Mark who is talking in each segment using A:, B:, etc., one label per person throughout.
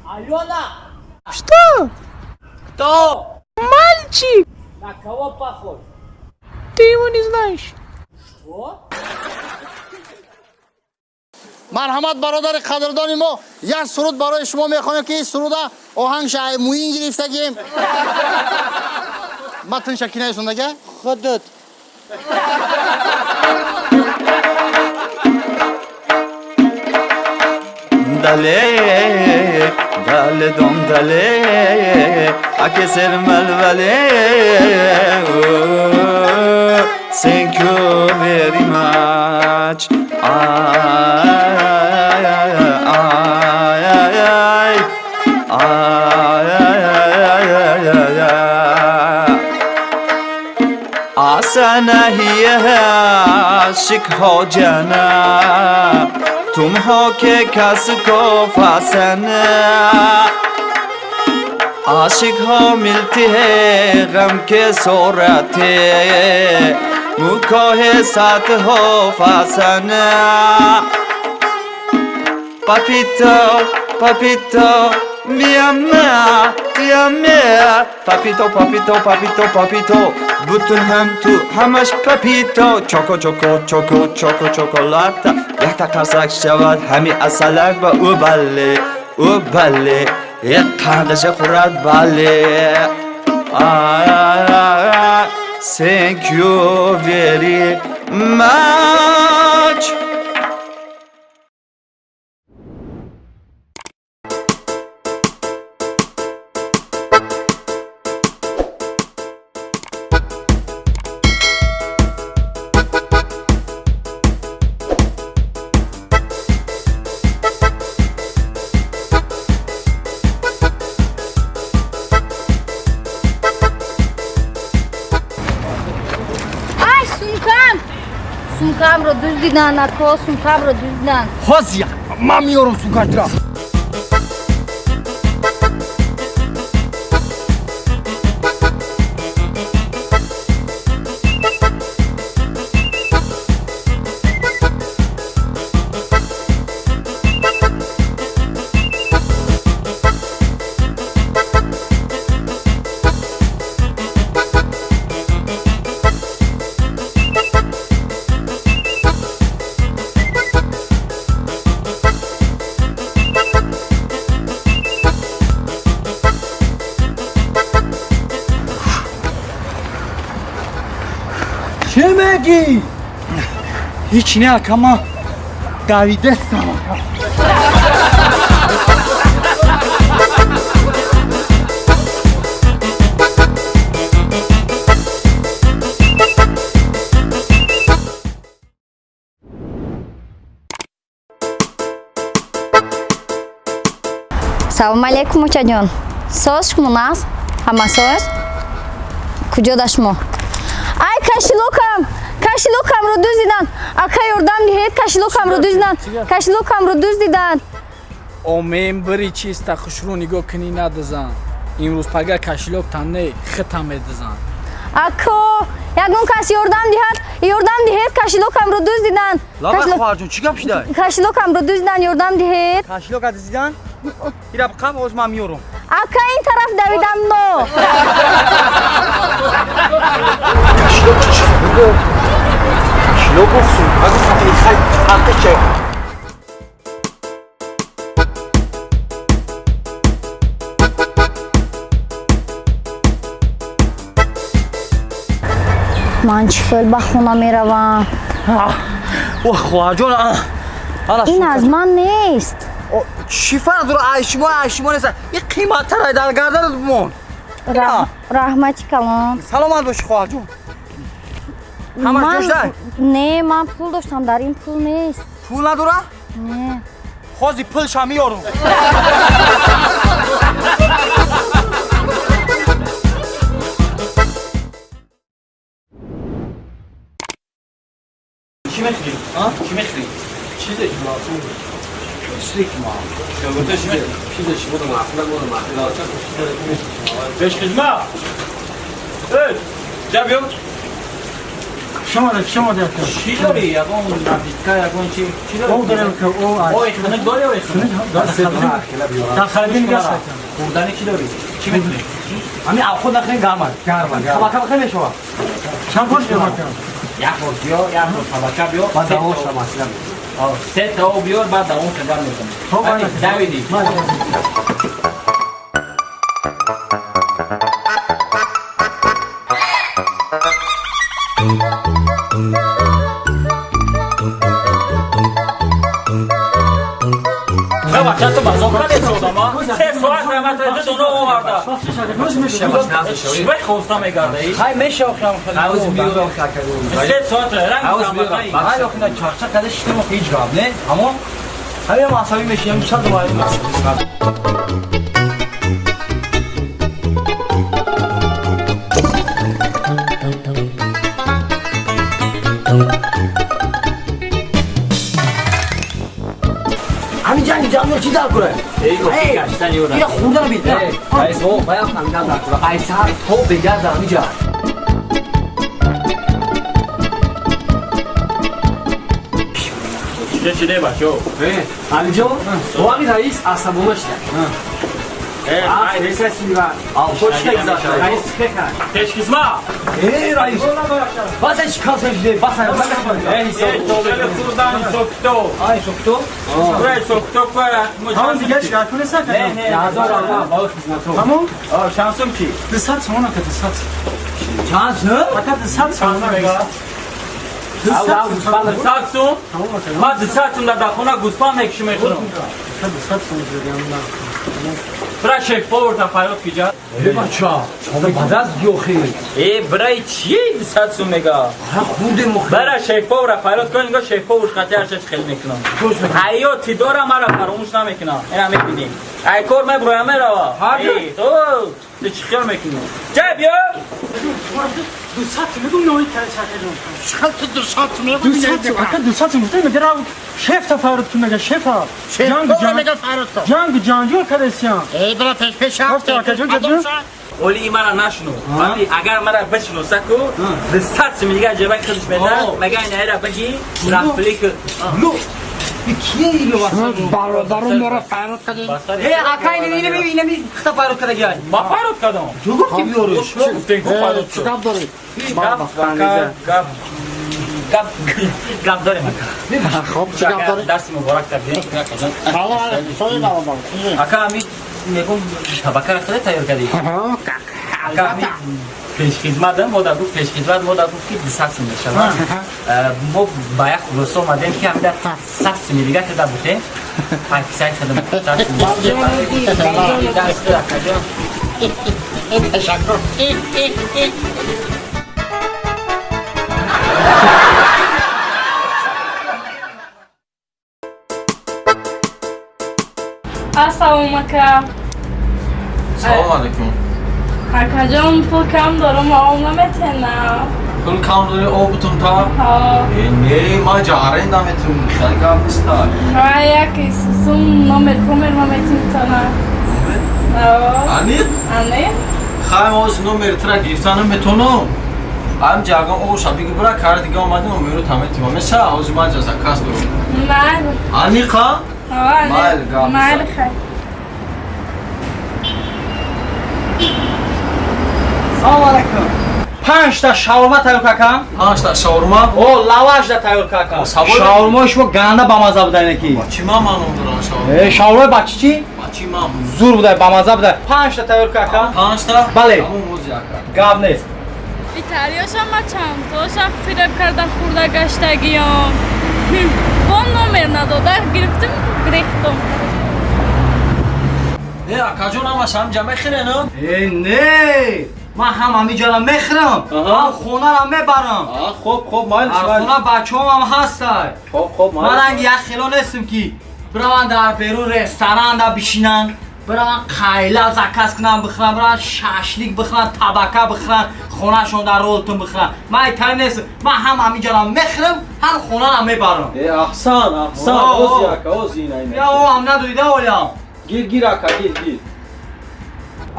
A: Алена!
B: Что?
A: Кто?
B: Мальчик!
A: На кого похож?
B: Ты его не знаешь.
A: Что?
C: Марҳамат, бародари қадрдони мо, як суруд барои шумо мехонем, ки ин суруда оҳангша муин гирифтагим, матнша ки нависондага?
A: Худут.
D: Dale, dale dom dale, akeser melvele. Thank you very much. Ay ay ay ay ay ay ay ay ay ay. आसना ही है आशिक हो जाना, तुम हो के कस को फासना। आशिक हो मिलती है गम के सोरते, मुखो है साथ हो फासना। Papito, papito, mi ama, mi ama. Papito, papito, papito, papito. Butun ham tu hamash papito. Choco, choco, choco, choco, chocolata. Yakta qarsak shavad hami asalak va u balle, u balle. Qandasha qurat balle. Ay, ay, ay, ay. Thank you very much.
E: Ай, сумкам! Сумкамро дуздидан, ако, сумкамро дуздидан.
F: Ҳозир ман меёрам сумкатра. Чӣ мегӣ? Ҳеҷ не, ака, ман давидастам, ака.
E: Салом алейкум, очаҷон. Соз шумо нағз? Ҳама соз? Куҷода шумо? Ай, кошелёкам! Кошелёкамро дуздидан! Ака, ёрдам диҳед, кошелёкамро дуздидан! Кошелёкамро дуздидан!
G: Омем бири чиста хушрӯ нигоҳ кунӣ, надизан. Имрӯз пага кошелёк тан не, хита медизан.
E: Ако, ягон кас ёрдам диҳад, ёрдам диҳед, кошелёкамро дуздидан!
F: Лабай, хоҳарҷон, чӣ гап шудай?
E: Кошелёкамро дуздидан, ёрдам диҳед.
F: Кошелёка дуздидан? Ира қаб, ҳоз ман меёрам.
E: Ака, ин тараф давидам, но.
F: Кошелёк чӣ буд? Кошелёк гуфт, сумка гуфт, хай, ҳаққи че?
E: Ман чӣ хел ба хона меравам?
F: О, хоҳарҷон, ана.
E: Ин аз ман нест.
F: Чӣ фарқ дора, ай шумо, ай шумо нест? Ин қиматтар дар гарданат бимон.
E: Раҳмати калон.
F: Саломат бошӣ, хоҳарҷон. Ҳамаш ҷоштай?
E: Не, ман пул доштам, дар ин пул нест.
F: Пул надора?
E: Не.
F: Ҳозир пулша меёрам.
G: Чӣ мехӯрӣ? Чӣ мехӯрӣ? Чизе ки маъқул, чизе ки маъқул, чизе ки маъқул. Пешхизмат! Эй, ҷа биё.
H: Шумо доред.
A: Чӣ дорӣ? Ягон напитка, ягон чӣ? Чӣ дорӣ?
H: Об дорем ки о.
A: Ой, хунук дорӣ ой хунук?
H: Дар холодильник аст.
A: Хӯрдани чӣ дорӣ? Чӣ мекунӣ?
G: Ҳамин худ нахӯрем гарм аст.
H: Гарм аст.
G: Табака бихӯрем мешавад.
H: Чанд бор биём?
A: Як бор биё, як бор табака биё.
G: Баъд давом шава масъала.
A: Се та об биёр, баъд давом хабар мекунем.
H: Хоб,
A: Давидӣ. Бача, ту базор кардӣ содама? Се соат рамат ду доно оварда. Чӣ хоста мегардаи?
G: Хай мешава хам
D: Ҳавз биёрам какаду.
A: Се соат ранг
D: Ҳавз биёрам.
G: Хай охина чақчақ карда шиштем ҳеҷ гап не? Аммо ҳамин асабӣ мешинем сад вай.
F: ҳамин ҷанги ҷамъият чӣ дар кунад? Ира хӯрдан бит.
G: Раис, о, баям фаҳмидан дар кунад. Ай сар то бегар дар ҳамин ҷа.
A: Чӣ шуде бачо?
G: Алиҷон, овақи раис асабона шуда.
A: Пешкисма!
G: Э, раис. Баса чӣ калса шуде? Баса.
A: Хӯрдани сокто.
G: Ай, сокто?
A: Ай, сокто кара.
H: Ҳамон дигар чӣ кар кунеса?
A: Не, не,
G: ҳазор аллоҳ бо хизмато.
H: Ҳамон?
A: Шансум чӣ?
H: 200 сомон ака 200.
G: Чанд сум?
H: Ака 200 сомон мега.
A: 200 сум? Ма 200 сум дар хона гӯсфанд мекушим мехӯрам.
H: 200 сом ҷудам.
A: Бра шеф-повар та фарёд киҷа.
G: Э, бача, чода бадаст ёхи.
A: Э, брай чӣ 200 сум мега?
G: Ха хӯрдем охи.
A: Бара шеф-повара фарёд кун, нигоҳ шеф-повар хати ҳарча хел мекунам. Ҳаёти дора мара фаромӯш намекунам. Ина мебинӣ. Ай кор меброям мерава. Э, ту чӣ хел мекунӣ? Ҷа биё.
H: 200 мегум нои чакажон.
C: Чӣ ту 200 мегум?
H: 200 ака 200 гуфтем мега рав шеф та фарёд кун мега шефа.
C: Ҷанг мега фарёд кун.
H: Ҷанг ҷанҷол кардасиям.
C: Э, бра пеш пеш
H: ҳафт акаҷон ҷаҷон.
A: Оли мара нашну. Вале агар мара бишноса ку, 200 сум дига ҷебаи худаш медад, мега ина баги рафлик.
G: Лу. Кие ило васа?
C: Бародарон мора фарёд кардем.
G: Э, ака ина ина ми ина ми хта фарёд карда гай.
A: Ма фарёд кардам.
G: Ту гуфти биёрӣ.
A: Шумо гуфтем ку фарёд
C: Чӣ гап дорӣ?
A: Гап гап гап дорем ака.
C: Хоб, чӣ гап дорӣ?
A: Дарси муборак табдин.
C: Салом алейкум, соҳиб бародар.
A: Ака ами мегум табакара хеле тайёр кардӣ. Ака ами пешхизматам модар гуфт пешхизмат модар гуфт ки 200 сум мешавад. Мо ба як хулоса омадем ки ҳамида 100 суми дига када будем. Аксай хадам 100 сум.
C: Ташаккур.
I: Ассалому ака.
D: Салом алейкум.
I: Акаҷон, пул кам дорам, об наметена.
D: Пул кам дорӣ, об бутум та?
I: Ҳа.
D: Э, не, ма ҷаҳарен наметум, хеле гап неста.
I: Ҳа, як сум номер помер ма метимтона. Ҳа.
D: Аниқ?
I: Аниқ?
D: Хай, ма оз номер тра гирифта наметонам. Ам ҷагон оша биги бира кар дига омадим, номеру таметима. Меша, ози ма ҷа заказ дорам.
I: Майли.
D: Аниқа?
I: Ҳа,
D: Майли, гап.
I: Майли, хай.
G: Салом алейкум. 5 та шаурма тайёр какам.
D: 5 та шаурма?
G: О, лаваш да тайёр какам. Шаурмаи шумо ганда бамаза буда инаки.
D: Бачи ман маном дорам шаурма.
G: Э, шаурмаи бачи чӣ?
D: Бачи ман.
G: Зур буда, бамаза буда. 5 та тайёр какам.
D: 5 та?
G: Бале.
D: Ҳамон ози ака.
G: Гап нест.
I: Италиёша ма чандтоша фиреб карда хӯрда гаштагиём. Бо номер надода гирифтим, гирехтум.
D: Не, акаҷон ҳамаш ҳам ҷа мехӯре, на?
G: Э, не. Ман ҳам ҳамиҷара мехӯрам, ҳам хонаро мебарам.
D: Хоб, хоб, майли.
G: Дар хона бачаҳоам ҳастай.
D: Хоб, хоб,
G: Ман ранги як хело нестам ки бираванд дар берун ресторанда бишинанд, бираванд қайла заказ кунанд бихӯранд, бираванд шашлик бихӯранд, табака бихӯранд, хонашон дар ролтон бихӯранд. Ман итари нестам. Ман ҳам ҳамиҷара мехӯрам, ҳам хонаро мебарам.
D: Э, аҳсан, аҳсан, ози ака, ози ина ина.
G: Я о ҳам надоида олям.
D: Гир, гир ака, гир, гир.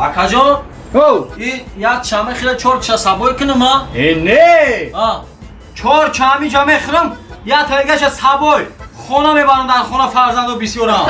D: Акаҷон,
G: О,
D: и як чама хела чор ча сабой кунам, а?
G: Э, не.
D: А.
G: Чор чамиҷа мехӯрам, як талгаша сабой хона мебарам, дар хона фарзандо бисёрам.